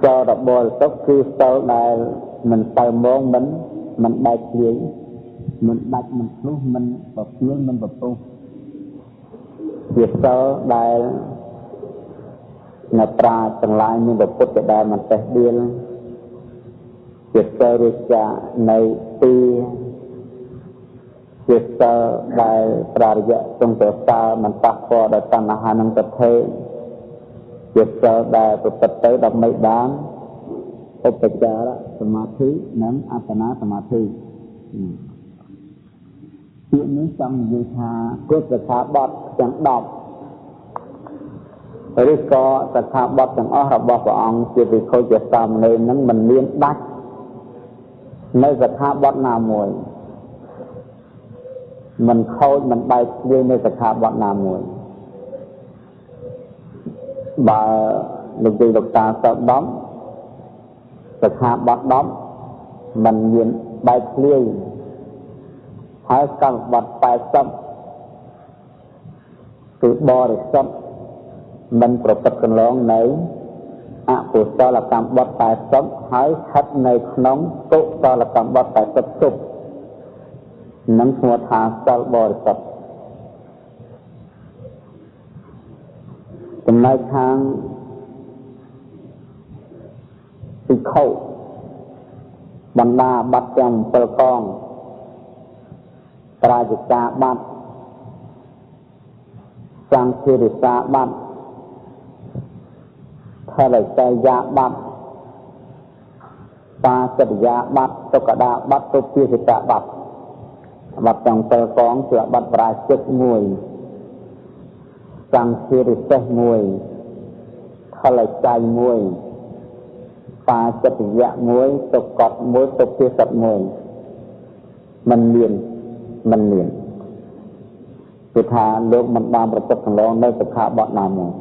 សិលដ៏បរិសុទ្ធគឺសិលដែលមិនទៅមងមិនបែកធ្លាយមិនដាច់មិនធ្លុះមិនប្រពៀលមិនប្រពុះជាសិលដែលនៅប្រាជ្ញទាំងឡាយមានពុទ្ធដែលមិនតេះដៀលជាសិលរួចចាកនៅទីជាសិលដែលប្រារយៈទ្រង់សរសើរមិនប៉ះពាល់ដល់តណ្ហានិងទិដ្ឋិជាសិលដែលប្រព្រឹត្តទៅដើម្បីបានឧបចារសមាធិនិងអបណាសមាធិពាក្យនេះចង់និយាយថាគុណសិក្ខាបទទាំង10ឬក៏សិក្ខាបទទាំងអស់របស់ព្រះអង្គជាភិក្ខុជាសាមណេរនឹងមិនមានដាច់នៅសិក្ខាបទណាមួយមិនខូចមិនបែកធ្លាយនៅសិក្ខាបទណាមួយបើលោកយាយលោកតាសិល10សិក្ខាបទ10មិនមានបែកធ្លាយហើយកម្មបទ80គឺបរិសុទ្ធមិនប្រព្រឹត្តកន្លងនៅអកុសលកម្មបទ80ហើយស្ថិតនៅក្នុងកុសលកម្មបទ80ទុកនឹងឈ្មោះថាសិលបរិសុទ្ធចំណែកខាងភិក្ខុបណ្ដាបាត់ទាំង7កងប្រាជកាបាត់សង្ឃិរិសាបាត់ថលចៃយាបាត់បាសិតយាបាត់ទុក្កដាបាត់ទុពាសិតបាត់បាត់ទាំង7កងគឺបាត់ប្រាជិក1សង្ឃិរិសេស1ថលចៃ1បាសិតយៈ1ទុក្កត1ទុពាសិត1មិនមានគឺថាលោកមិនបានប្រព្រឹត្តកន្លងនៅសិក្ខាបទណាមួយ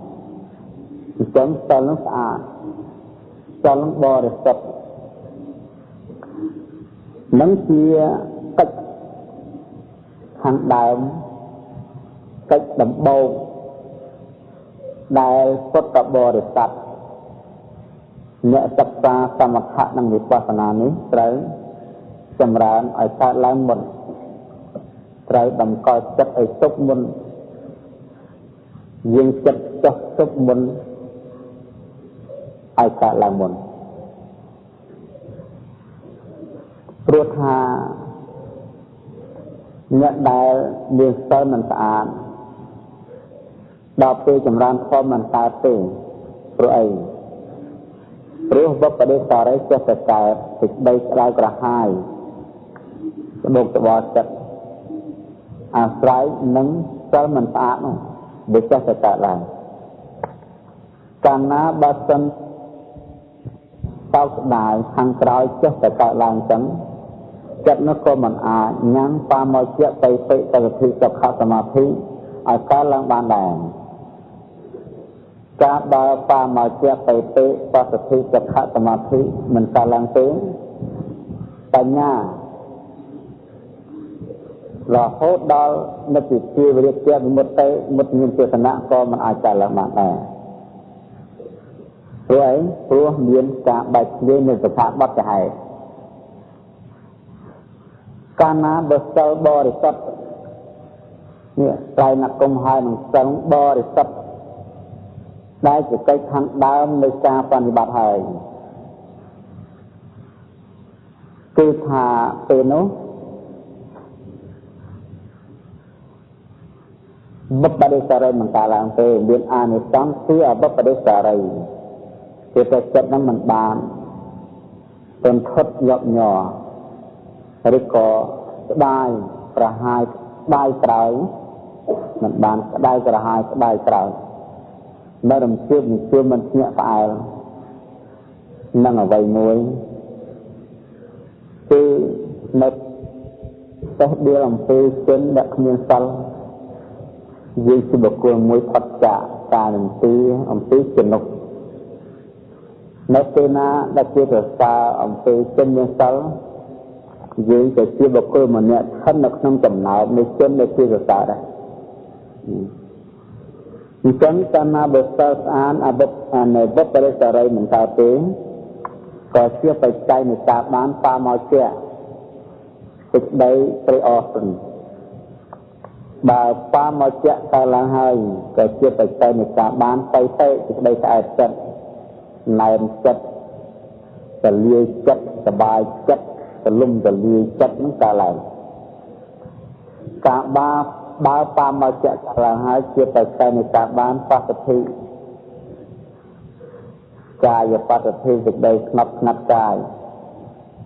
អញ្ចឹងសិលនឹងស្អាតសិលនឹងបរិសុទ្ធនឹងជាកិច្ចខាងដើមកិច្ចដំបូងដែលពុទ្ធបរិស័ទអ្នកសិក្សាសមថៈនិងវិបស្សនានេះត្រូវចម្រើនឲ្យកើតឡើងមុនត្រូវតម្កល់ចិត្តឲ្យទុកមុនយាងចិត្តចុះទុកមុនឲ្យកើតឡើងមុនព្រោះថាអ្នកដែលមានសិលមិនស្អាតដល់ពេលចម្រើនធម៌មិនកើតទេព្រោះអីព្រោះវប្បដិសារីចេះតែកើតសេចក្តីក្តៅក្រហាយត្បូកត្បល់ចិត្តអាស្រ័យនឹងសិលមិនស្អាតនោះវាចេះតែកើតឡើងកាលណាបើសិនសោកស្ដាយខាងក្រោយចេះតែកើតឡើងចឹងចិត្តនោះក៏មិនអាចញ៉ាំបាមកជាបិពិបរិទ្ធិសុខសមាធិឲ្យកើតឡើងបានដែរការបើបាមកជាបិពិបរិទ្ធិសុខសមាធិមិនកើតឡើងទេបញ្ញារហូតដល់និព្វាវិរិយវិមុតតិមុតមានទេសនៈក៏មិនអាចកើតឡើងបានដែរព្រោះអីព្រោះមានការបែកធ្លាយនៅសិក្ខាបទហេតុកាលណាបើសិលបរិសុទ្ធនេះត្រៃណគុំហើយនឹងសិលបរិសុទ្ធដែលជាកិច្ចខាងដើមនៃការបប្រតិបត្តិហើយគឺថាពេលនោះបុព្វដិសារីមិនកើតឡើងទេមានអានិសង្សគឺអបុព្វដិសារីគឺតែចិត្តនឹងមិនបានទន្ធត់ញាប់ញ័រឬក៏ស្ដាយប្រហាយស្ដាយក្រោយមិនបានក្តៅក្រហាយស្ដាយក្រោយនៅរំជើបនឹងជឿមិនភ្ញាក់ផ្អើលនឹងអ្វីមួយគឺនៅតេះដៀលអំពីជនដែលគ្មានសិលយើងជាបុគ្គលមួយផុតចាកការនន្ទាអំពីចំណុកនៅពេលណាដែលជាប្រសើរអំពីជនមានសិលយើងក៏ជាបុគ្គលម្នាក់ស្ថិតនៅក្នុងចំណោមនៃជនដែលជាសរសើរដែរអញ្ចឹងកាលណាបើសិលស្អាតអបុព្វនៅបុព្វរិសរីមិនកើតទេ ក៏ជាបច្ច័យនៃការបានបាមកជាសេចក្តីត្រេកអរគុណបើបាមកជាកើតឡើងហើយក៏ជាបច្ច័យនៃការបានបៃតេសេចក្តីស្អែកចិត្តណែនចិត្តទលាយចិត្តសบายចិត្តទលំទលាយចិត្តនឹងកើតឡើងការបាបើបាមកជាកើតឡើងហើយជាបច្ច័យនៃការបានបសុទ្ធិកាយបសុទ្ធិសេចក្តីស្ងប់ស្ងាត់កាយ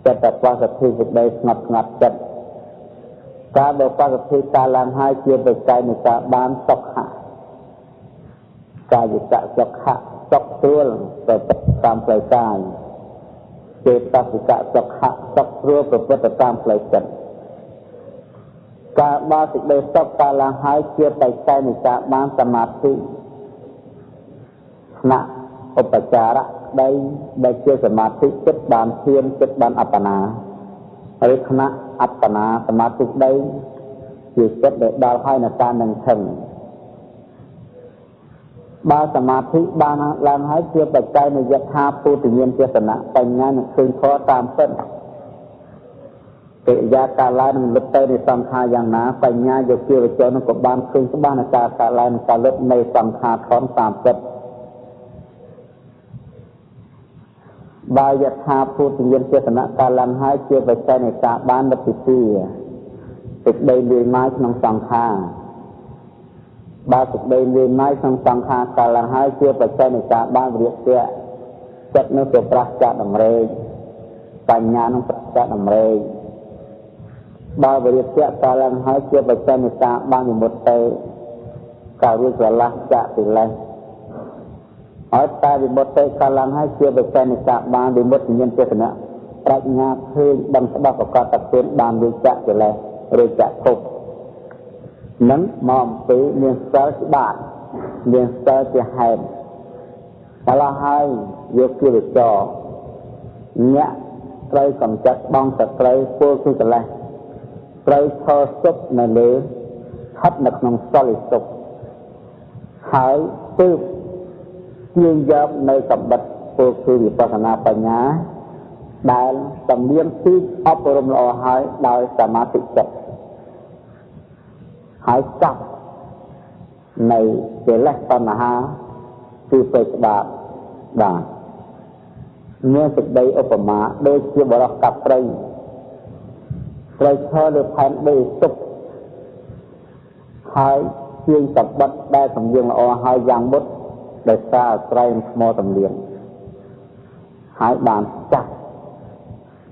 ចិត្តបសុទ្ធិសេចក្តីស្ងប់ស្ងាត់ចិត្តការបើបសុទ្ធិកើតឡើងហើយជាបច្ច័យនៃការបានសុខៈកាយកសុខៈសុខស្រួលប្រព្រឹត្តតាមផ្លូវកាយចេតសិកសុខៈសុខស្រួលប្រព្រឹត្តតាមផ្លូវចិត្តការបើសេចក្តីសុខកើតឡើងហើយជាបច្ច័យនៃការបានសមាធិថ្នាក់ឧបចារៈក្តីដែលជាសមាធិចិត្តបានឈានចិត្តបានអបណាឬថ្នាក់អបណាសមាធិក្តីជាចិត្តដែលដល់ហើយនៅការនឹងធឹងបើសមាធិបានឡើងហើយជាបច្ច័យនៃយថាភូតញ្ញាណទស្សនៈបញ្ញានឹងឃើញធម៌តាមពិតកិរិយាការឡើងនឹងលុបទៅនៃសង្ខារយ៉ាងណាបញ្ញាយោគាវចរនឹងក៏បានឃើញច្បាស់នៃការកើតឡើងនិងការលុបនៃសង្ខារធម៌តាមពិតបើយថាភូតញ្ញាណទស្សនៈកើតឡើងហើយជាបច្ច័យនៃការបាននិព្វិទាសេចក្តីលាយម៉ាយក្នុងសង្ខារបើសេចក្តីលាយម៉ាយក្នុងសង្ខារកើតឡើងហើយជាបច្ច័យនៃការបានវិរិយៈចិត្តនោះក៏ប្រះចាកតម្រេកបញ្ញានឹងប្រះចាកតម្រេកបើវិរិយៈកើតឡើងហើយជាបច្ច័យនៃការបានវិមុតតិការរួចស្រឡះចាកកិលេសហើយតែវិមុតតិកើតឡើងហើយជាបច្ច័យនៃការបានវិមុតញ្ញាណទស្សនៈប្រាជ្ញាឃើញដឹងច្បាស់ប្រកបតែខ្លួនបានរួចចាកកិលេសរួចចាកភពនឹងមកអំពីមានសិលច្បាស់មានសិលជាហេតុម្ល៉េះហើយយកគិរិចរអ្នកត្រូវកំចាត់បងសត្រូវពលគឺកិលេសត្រូវឈរសុខនៅលើស្ថិតនៅក្នុងសិលសុខហើយទើបទាញយកនៅសម្បត្តិពលគឺវិបស្សនាបញ្ញាដែលតំលៀងទីអប់រំល្អហើយដោយសមាធិចិត្តហើយចាប់នៅកិលេសតណ្ហាគឺពេជ្របាបបាទមានសេចក្តីឧបមាដូចជាបរិសកាប់ព្រៃត្រូវឈរលើផែនដីទុកហើយជាងសម្បត្តិដែលសម្លៀងល្អហើយយ៉ាងមុតដោយសារអាស្រ័យនឹងថ្មសម្លៀងហើយបានចាប់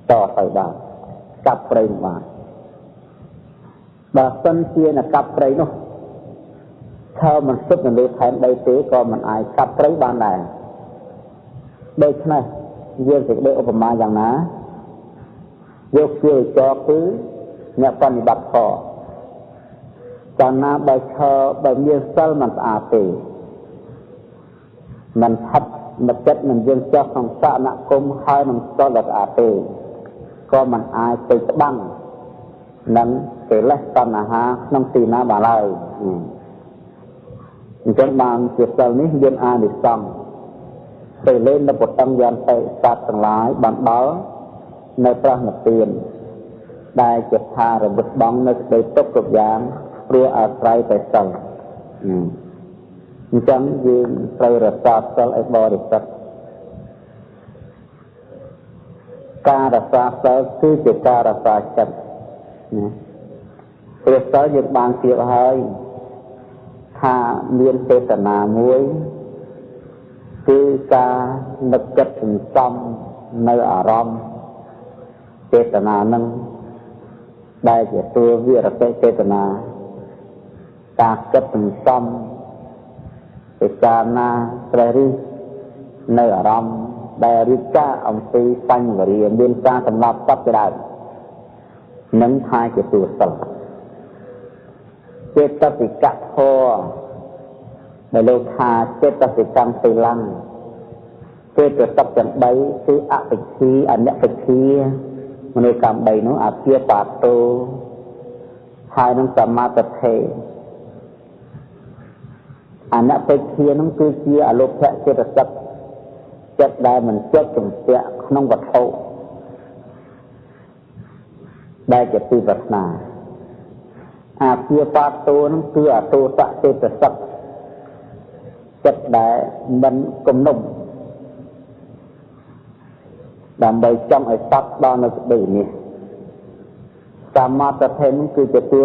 តទៅបានកាប់ព្រៃបានបើសិនជានៅកាប់ព្រៃនោះឈើមិនសុទ្ធនៅលើផែនដីទេក៏មិនអាចកាប់ព្រៃបានដែរដូច្នេះយើងសេចក្តីឧបមាយ៉ាងណាយកជាចរគឺអ្នកបប្រតិបត្តិធម៌កាលណាបើឈើបើមានសិលមិនស្អាតទេមិនថិតមិនចិត្តមិនយើងចោះក្នុងសនគមហើយនឹងសិលដែលស្អាតទេក៏មិនអាចទៅច្បាំងនឹងកិលេសតណ្ហាក្នុងទីណាបានឡើយអញ្ចឹងបានជាសិលនេះមានអានិសង្សពេលលេងនៅពុទ្ធងយន្តតិសត្វទាំងឡាយបានដល់នៅប្រះនិព្វានដែលជាថារវឹតបងនៅក្តីទុកគ្រប់យ៉ាងព្រោះអាស្រ័យតែសិលអញ្ចឹងយើងត្រូវរក្សាសិលឲ្យបរិសុទ្ធការរក្សាសិលគឺជាការរក្សាចិត្តណាព្រោះសិលយើងបានជៀបហើយថាមានចេតនាមួយគឺការនឹកគិតសន្សំនៅអារម្មណ៍ចេតនានឹងដែលជាតួវិរតិចេតនាការគិតសន្សំពិចារណាត្រេះរិះនៅអារម្មណ៍ដែលរៀបការអំពីបញ្ញវរិយមានការសម្លាប់សត្វជាដើមនឹងថាជាតួសិលចេតសិកធម៌ដែលលោកថាចេតសិកម្មសិលੰចេតសិកទាំង3គឺអភិធិអនភិធិមនោកម្ម3នោះអភិបាតោហើយនឹងសមាទិអនភិធិនោះគឺជាអលោភៈចេតសិក ចិត្តដែលមិនជាប់ជំពាក់ក្នុងវត្ថុដែលជាទីប្រាថ្នាអាព្យាបាទតួនឹងគឺអទោសៈចេតសិកចិត្តដែលមិនគំនុំដើម្បីចង់ឲ្យសត្វដល់នៅសេចក្តីនេះសមាធិនឹងគឺជាតួ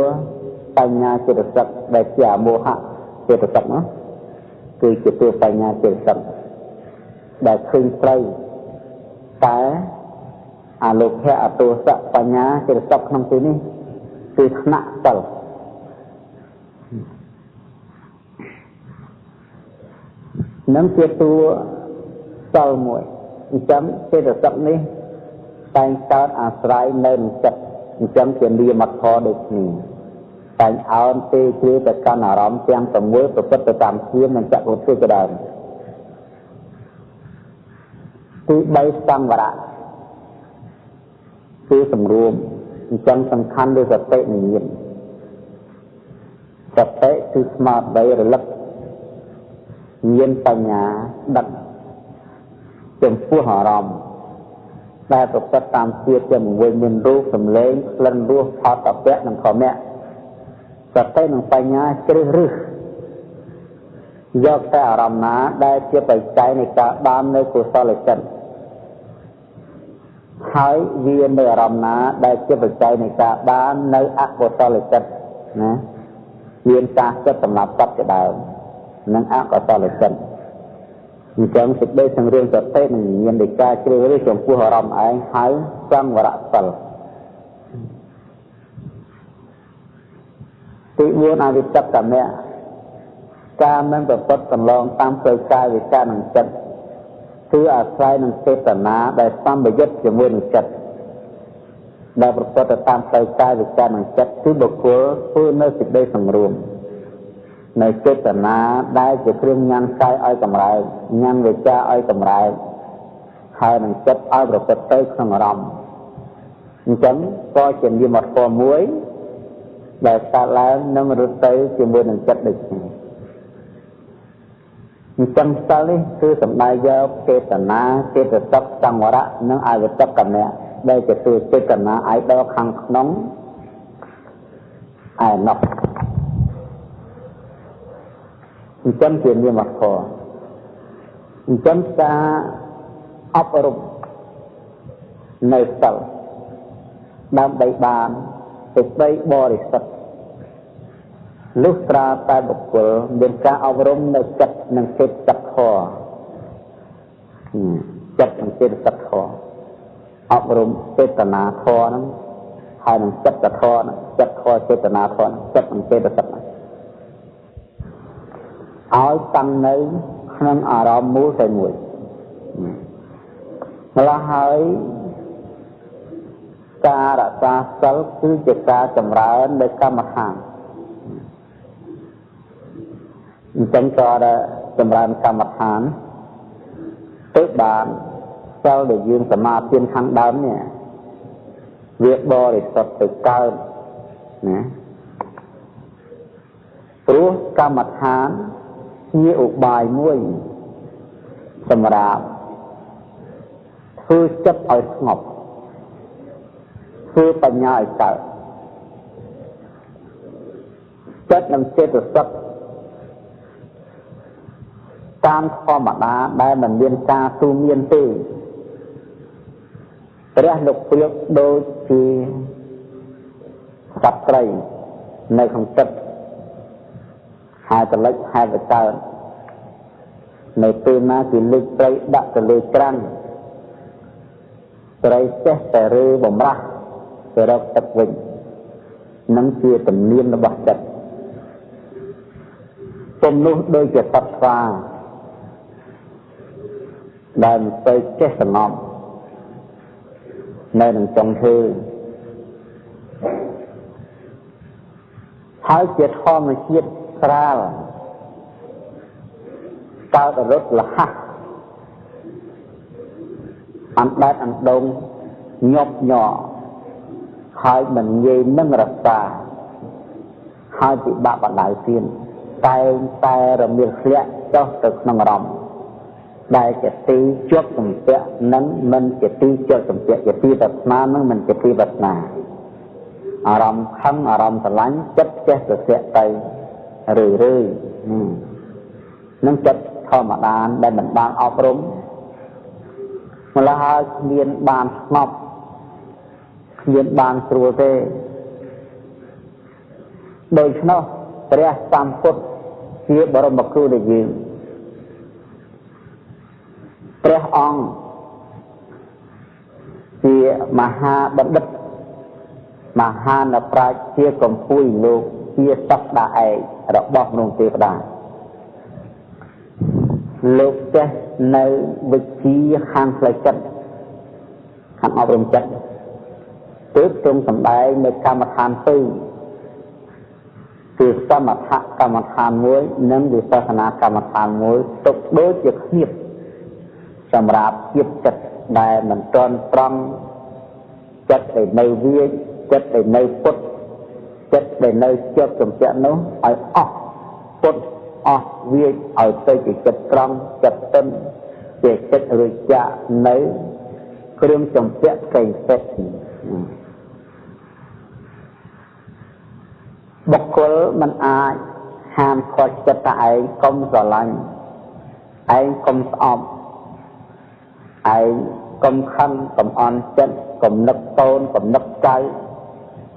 បញ្ញាចេតសិកដែលជាអមោហៈចេតសិកនោះគឺជាតួបញ្ញាចេតសិកដែលឃើញត្រូវតែអលោភៈអទោសៈបញ្ញាចេតសិកក្នុងទីនេះគឺថ្នាក់សិលនឹងជាតួសិលមួយអញ្ចឹងចេតសិកនេះតែងកើតអាស្រ័យនៅនឹងចិត្តអញ្ចឹងជានិយមធម៌ដូចគ្នាតែងអោនទេជ្រាបទៅកាន់អារម្មណ៍ទាំង6ប្រព្រឹត្តទៅតាមជានិងចក្ខុទ្វាជាដើមទី3សង្វរៈគឺសម្រួមអញ្ចឹងសំខាន់លើសតិនិយានសតិគឺស្មារតីរលឹកមានបញ្ញាដឹកចំពោះអារម្មណ៍ដែលប្រព្រឹត្តតាមជាតិទាំង6មានរូបសម្លេងក្លិនរសផតពៈនិងធម្មៈសតិនិងបញ្ញាជ្រើសរើសយកតែអារម្មណ៍ណាដែលជាបច្ច័យនៃការបាននៅកុសលចិត្តហើយវានៅអារម្មណ៍ណាដែលជាបច្ច័យនៃការបាននៅអកុសលចិត្តណាមានការចិត្តសម្រាប់សត្វជាដើមនិងអកុសលចិត្តអញ្ចឹងសេចក្តីសង្រួមសតិនឹងមាននៃការជ្រើសរើសចំពោះអារម្មណ៍ឯងហៅសង្វរៈសិលទី4អវិតកមៈការមិនប្រព្រឹត្តកន្លងតាមផ្លូវកាយវិការនិងចិត្តគឺអាស្រ័យនឹងចេតនាដែលសម្បយុទ្ធជាមួយនឹងចិត្តដែលប្រព្រឹត្តតាមផ្លូវកាយវិការនិងចិត្តគឺបុគ្គលធ្វើនៅសេចក្តីសង្រួមនៅចេតនាដែលជាគ្រឿងញ៉ាំងកាយឲ្យកម្រើកញ៉ាំងវិចារឲ្យកម្រើកហើយនឹងចិត្តឲ្យប្រព្រឹត្តទៅក្នុងអារម្មណ៍អញ្ចឹងក៏ជានិមធម៌មួយដែលកើតឡើងនឹងរត់ទៅជាមួយនឹងចិត្តដូចគ្នាអញ្ចឹងសិលនេះគឺសំដៅយកចេតនាចេតសិកសង្វរៈនិងអវិតកមៈដែលជាតួចេតនាឯដល់ខាងក្នុងឯណោះអញ្ចឹងជានិមធម៌អញ្ចឹងការអប់រំនៅសិលដើម្បីបានសេចក្តីបរិសុទ្ធលុះត្រាតែបុគ្គលមានការអប់រំនៅចិត្តនិងចេតសិកធម៌ចិត្តនិងចេតសិកធម៌អប់រំចេតនាធម៌ហ្នឹងហើយនឹងចិត្តធម៌ហ្នឹងចិត្តធម៌ចេតនាធម៌ចិត្តនិងចេតសិកហ្នឹងឲ្យតាំងនៅក្នុងអារម្មណ៍មូលតែមួយម្ល៉េះហើយការរក្សាសិលគឺជាការចម្រើននៅកម្មដ្ឋានអញ្ចឹងក៏ចម្រើនកម្មដ្ឋានទៅបានសិលដែលយើងសមាធិខាងដើមនេះវាបរិសុទ្ធទៅកើតណាព្រោះកម្មដ្ឋានជាឧបាយមួយសម្រាប់ធ្វើចិត្តឲ្យស្ងប់ធ្វើបញ្ញាឲ្យកើតចិត្តនិងចេតសិកតាមធម្មតាដែលមិនមានការទូមានទេព្រះលោកប្រៀបដូចជាសត្វត្រីនៅក្នុងទឹកហើយតលិចហើយទៅកើតនៅពេលណាគេលើកត្រីដាក់ទៅលើច្រាំងត្រីចេះតែរើបំរាស់ទៅរកទឹកវិញនឹងជាទំនៀមរបស់ចិត្តទំនោះដូចជាសត្វស្វាដែលមិនទៅចេះសងំនៅនឹងចុងឈើហើយជាធម្មជាតិស្រាលកើតរត់លះអណ្ដែតអណ្ដូងញាប់ញ័រហើយមិនងាយនឹងរក្សាហើយពិបាកបដៅទៀតតែងតែរមៀលធ្លាក់ចុះទៅក្នុងអារម្មណ៍ ដែលជាទីជាប់សំពាក់និងមិនជាទីជាប់សំពាក់ជាទីប្រាថ្នានិងមិនជាទីប្រាថ្នាអារម្មណ៍ខឹងអារម្មណ៍ស្រឡាញ់ចិត្តចេះសស្រាក់ទៅរឿយរឿយនឹងចិត្តធម្មតាដែលមិនបានអប់រំម្ល៉េះហើយគ្មានបានស្ងប់គ្មានបានស្រួលទេដូច្នោះព្រះសម្ពុទ្ធជាបរមគ្រូដែលយើងព្រះអង្គជាមហាបណ្ឌិតមហានប្រាជ្ញជាកម្ពុយលោកជាសក្តាឯករបស់មនុស្សទេវតាលោកចេះនៅវិជ្ជាខាងផ្លូវចិត្តខាងអប់រំចិត្តទើបទ្រង់សម្ដែងនៅកម្មដ្ឋានពីរគឺសមថកម្មដ្ឋានមួយនិងវិបស្សនាកម្មដ្ឋានមួយទុកដូចជាឃ្នៀបសម្រាប់ជាចិត្តដែលមិនទាន់ត្រង់ចិត្តដែលនៅវាចចិត្តដែលនៅពុតចិត្តដែលនៅជាប់ជំពាក់នោះឲ្យអស់ពុតអស់វាចឲ្យទៅជាចិត្តត្រង់ចិត្តទិនជាចិត្តរួចចាកនៅគ្រឿងជំពាក់ផ្សេងផ្សេងបុគ្គលមិនអាចហាមឃាត់ចិត្តតែឯងកុំស្រឡាញ់ឯងកុំស្អប់ឯងកុំខឹងកុំអន់ចិត្តកុំនឹកកូនកុំនឹកចៅ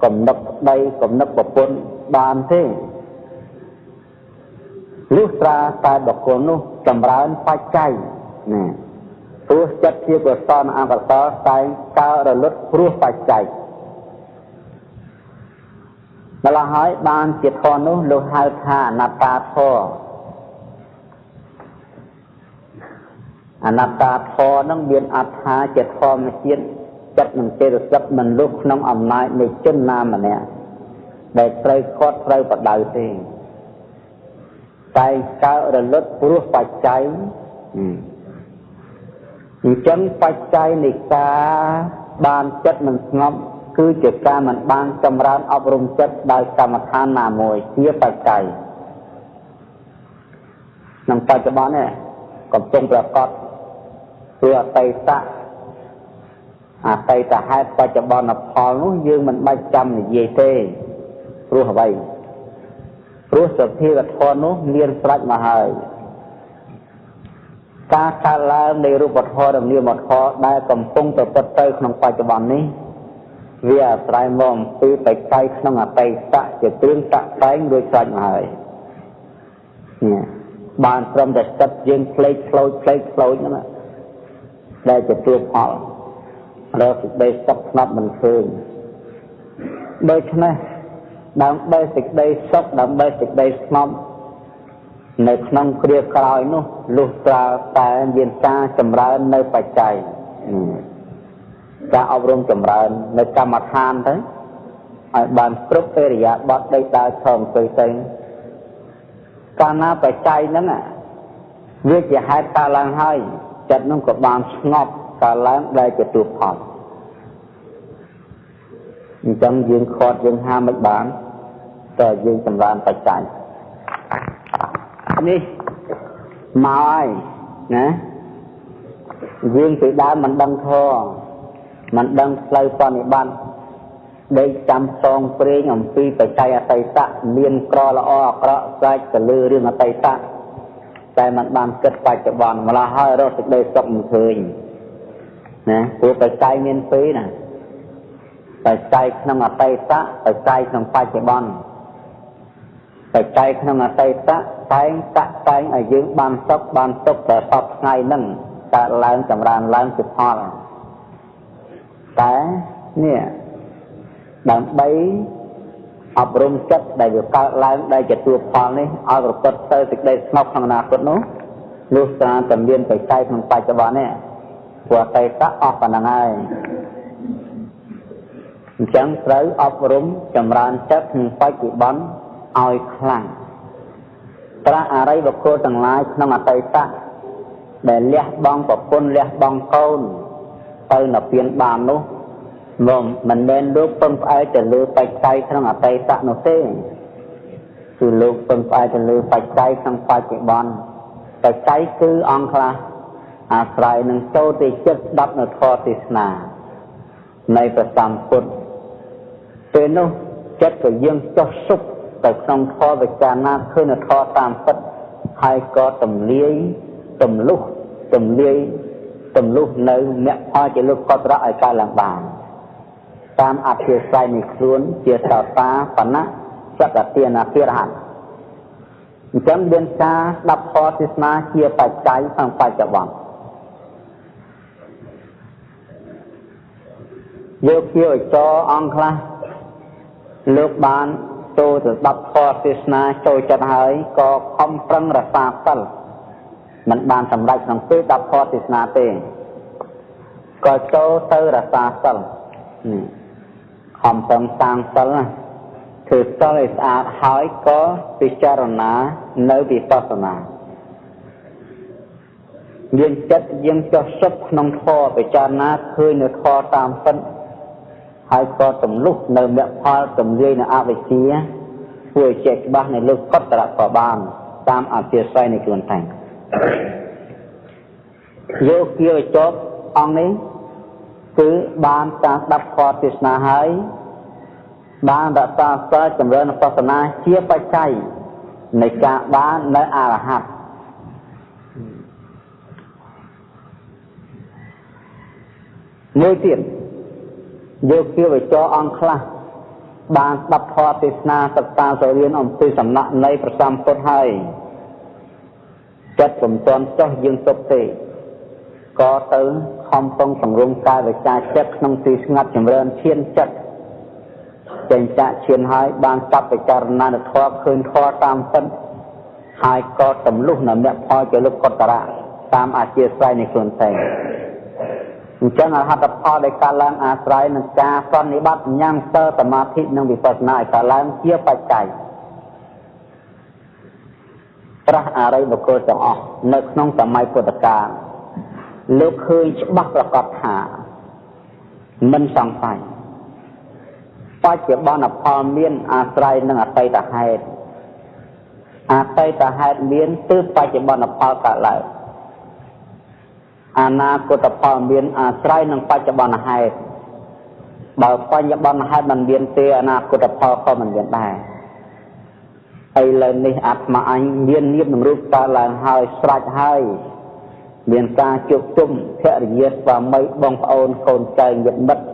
កុំនឹកប្តីកុំនឹកប្រពន្ធបានទេលុះត្រាតែបុគ្គលនោះចម្រើនបច្ច័យណាព្រោះចិត្តជាកុសលអកុសលតែងកើតរលត់ព្រោះបច្ច័យម្ល៉េះហើយបានជាធម៌នោះលោកហៅថាអនត្តាធម៌អនត្តាធម៌នឹងមានអត្ថាជាធម្មជាតិចិត្តនិងចេតសិកមិនលុះក្នុងអំណាចនៃជនណាម្នាក់ដែលត្រូវខាត់ត្រូវបដៅទេតែកើតរលត់ព្រោះបច្ច័យអញ្ចឹងបច្ច័យនៃការបានចិត្តមិនស្ងប់គឺជាការមិនបានចម្រើនអប់រំចិត្តដោយកម្មដ្ឋានណាមួយជាបច្ច័យក្នុងបច្ចុប្បន្ននេះកំពុងប្រកបព្រោះអតីតអតីតហេតុបច្ចុប្បន្នផលនោះយើងមិនបាច់ចាំនិយាយទេព្រោះអ្វីព្រោះសភាវធម៌នោះមានស្រេចមកហើយការកើតឡើងនៃរូបធម៌និងនាមធម៌ដែលកំពុងប្រព្រឹត្តទៅក្នុងបច្ចុប្បន្ននេះវាអាស្រ័យមកអំពីបច្ច័យក្នុងអតីតជាគ្រឿងតាក់តែងរួចស្រេចមកហើយនេះបានត្រឹមតែចិត្តយើងផ្លេកផ្លោចផ្លេកផ្លោចហ្នឹងដែលជាទួផលរកសេចក្តីសុខស្ងប់មិនឃើញដូច្នេះដើម្បីសេចក្តីសុខដើម្បីសេចក្តីស្ងប់នៅក្នុងគ្រាក្រោយនោះលុះត្រាតែមានការចម្រើននៅបច្ច័យការអប់រំចម្រើននៅកម្មដ្ឋានទៅឲ្យបានគ្រប់ឥរិយាបថដេកដើរឈរអង្គុយទៅកាលណាបច្ច័យហ្នឹងវាជាហេតុកើតឡើងហើយចិត្តនោះក៏បានស្ងប់កើតឡើងដែលជាទួផលអញ្ចឹងយើងខាត់យើងហាមមិនបានតើយើងចម្រើនបច្ច័យនេះមកហើយណាយើងពីដើមមិនដឹងធម៌មិនដឹងផ្លូវបនិបត្តិដេកចាំសងព្រេងអំពីបច្ច័យអតីតមានក្រល្អអាក្រក់ស្រេចទៅលើរឿងអតីតតែមិនបានគិតបច្ចុប្បន្នម្ល៉េះហើយរកសេចក្តីសុខមិនឃើញណាព្រោះបច្ច័យមានពីរណាបច្ច័យក្នុងអតីតបច្ច័យក្នុងបច្ចុប្បន្នបច្ច័យក្នុងអតីតតែងតាក់តែងឲ្យយើងបានសុខបានទុក្ខតែសពថ្ងៃហ្នឹងកើតឡើងចម្រើនឡើងជាផលតែនេះដើម្បីអប់រំចិត្តដែលវាកើតឡើងដែលជាតួផលនេះឲ្យប្រព្រឹត្តទៅសេចក្តីស្ងប់ក្នុងអនាគតនោះលុះត្រាតែមានបច្ច័យក្នុងបច្ចុប្បន្ននេះព្រោះអតីតអស់ប៉ុណ្ណឹងហើយអញ្ចឹងត្រូវអប់រំចម្រើនចិត្តក្នុងបច្ចុប្បន្នឲ្យខ្លាំងព្រះអរិយបុគ្គលទាំងឡាយក្នុងអតីតដែលលះបង់ប្រពន្ធលះបង់កូនទៅនិព្វានបាននោះមកមិនមែនលោកពឹងផ្អែកទៅលើបច្ច័យក្នុងអតីតនោះទេគឺលោកពឹងផ្អែកទៅលើបច្ច័យក្នុងបច្ចុប្បន្នបច្ច័យគឺអង្គខ្លះ អាស្រ័យនឹងចូលទៅចិត្តស្ដាប់នៅធម៌ទេសនានៃព្រះសម្ពុទ្ធពេលនោះចិត្តក៏យើងចុះសុខទៅក្នុងធម៌វិចារណាឃើញនៅធម៌តាមពិតហើយក៏ទំលាយទំលុះទំលាយទំលុះនៅមគ្គផលជាលោកកតរៈឲ្យកើតឡើងបានតាមអធិស្ឋាននៃខ្លួនជាសោតាបណៈសកតិអនាគរហន្តអញ្ចឹងមានការស្ដាប់ធម៌ទេសនាជាបច្ច័យក្នុងបច្ចុប្បន្នយោគាវចរអង្គខ្លះលោកបានចូលទៅស្ដាប់ធម៌ទេសនាចូលចិត្តហើយក៏ខំប្រឹងរក្សាសិលមិនបានសម្រេចក្នុងពេលស្ដាប់ធម៌ទេសនាទេក៏ចូលទៅរក្សាសិលខំប្រឹងសាងសិលណាធ្វើសិលឲ្យស្អាតហើយក៏ពិចារណានៅវិបស្សនាយើងចិត្តយើងចុះសុខក្នុងធម៌ពិចារណាឃើញនៅធម៌តាមពិតហើយក៏ទម្លុះនៅមគ្គផលទម្លាយនៅអវិជ្ជាធ្វើឲ្យជាច្បាស់នៅលើកតរៈក៏បានតាមអធិស្ឋាននៃខ្លួនឯងយោគាវចរអង្គនេះគឺបានការស្ដាប់ធម៌ទេសនាហើយបានរក្សាសិលចម្រើនវិបស្សនាជាបច្ច័យនៃការបាននៅអរហន្តមួយទៀតយោគាវចរអង្គខ្លះបានស្ដាប់ធម៌ទេសនាសិក្សាសូរៀនអំពីសំណាក់នៃព្រះសម្ពុទ្ធហើយចិត្តពុំទាន់ចុះយើងទុកទេក៏ទៅខំពងសង្រួមកាយវិការចិត្តក្នុងទីស្ងាត់ចម្រើនឈានចិត្តចេញចាកឈានហើយបានស្ដាប់ពិចារណាធម៌ឃើញធម៌តាមពិតហើយក៏ទម្លុះនៅមគ្គផលជាលោកកតរៈតាមអធិស្ឋាននៃខ្លួនឯងអញ្ចឹងអរហត្តផលដែលកើតឡើងអាស្រ័យនឹងការសន្និបាតញ៉ាំងសិលសមាធិនិងវិបស្សនាឲ្យកើតឡើងជាបច្ច័យព្រះអរិយបុគ្គលទាំងអស់នៅក្នុងសម័យពុទ្ធកាលលោកឃើញច្បាស់ប្រកបថាមិនសង្ស័យបច្ចុប្បន្នផលមានអាស្រ័យនឹងអតីតហេតុអតីតហេតុមានទើបបច្ចុប្បន្នផលកើតឡើងអនាគតផលមានអាស្រ័យនឹងបច្ចុប្បន្នហេតុបើបច្ចុប្បន្នហេតុមិនមានទេអនាគតផលក៏មិនមានដែរឥឡូវនេះអាត្មាអញមាននាមនឹងរូបកើតឡើងហើយស្រេចហើយមានការជួបជុំភរិយាស្វាមីបងប្អូនកូនចៅញាតិមិត្ត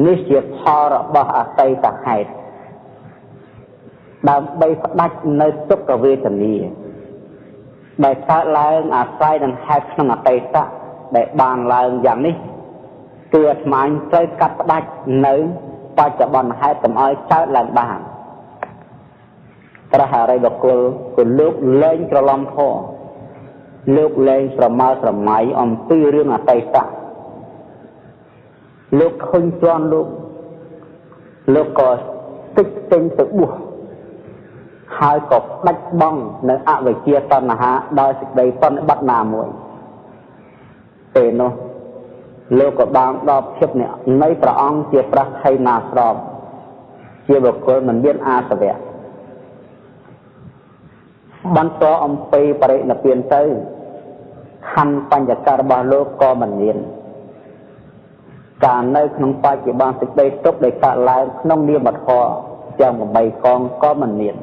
នេះជាផលរបស់អតីតហេតុដើម្បីផ្ដាច់នៅទុក្ខវេទនាដែលកើតឡើងអាស្រ័យនឹងហេតុក្នុងអតីតដែលបានឡើងយ៉ាងនេះគឺអាត្មាត្រូវកាត់ផ្ដាច់នៅបច្ចុប្បន្នហេតុកុំឲ្យកើតឡើងបានព្រះអរិយបុគ្គលគឺលោកលែងច្រឡំធម៌លោកលែងស្រមើស្រមៃអំពីរឿងអតីតលោកឃើញជាន់លោកលោកក៏តិចទិញទៅបួសហើយក៏ផ្ដាច់បងនៅអវិជ្ជាតណ្ហាដោយសេចក្តីប្រតិបត្តិណាមួយពេលនោះលោកក៏បានដល់ភាពនៃព្រះអង្គជាព្រះថៃណាស្រមជាបុគ្គលមិនមានអាសវៈបន្តអំពីបរិនិព្វានទៅខណ្ឌបញ្ញករបស់លោកក៏មិនមានការនៅក្នុងបច្ចុប្បន្នសេចក្តីទុក្ខដែលកើតឡើងក្នុងនាមធម៌ទាំង8កងក៏មិនមាន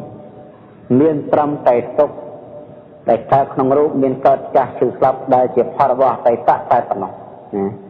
មានត្រឹមតែទុក្ខដែលកើតក្នុងរូបមានកើតចាស់ឈឺស្លាប់ដែលជាផលរបស់អតីតតែប៉ុណ្ណោះណា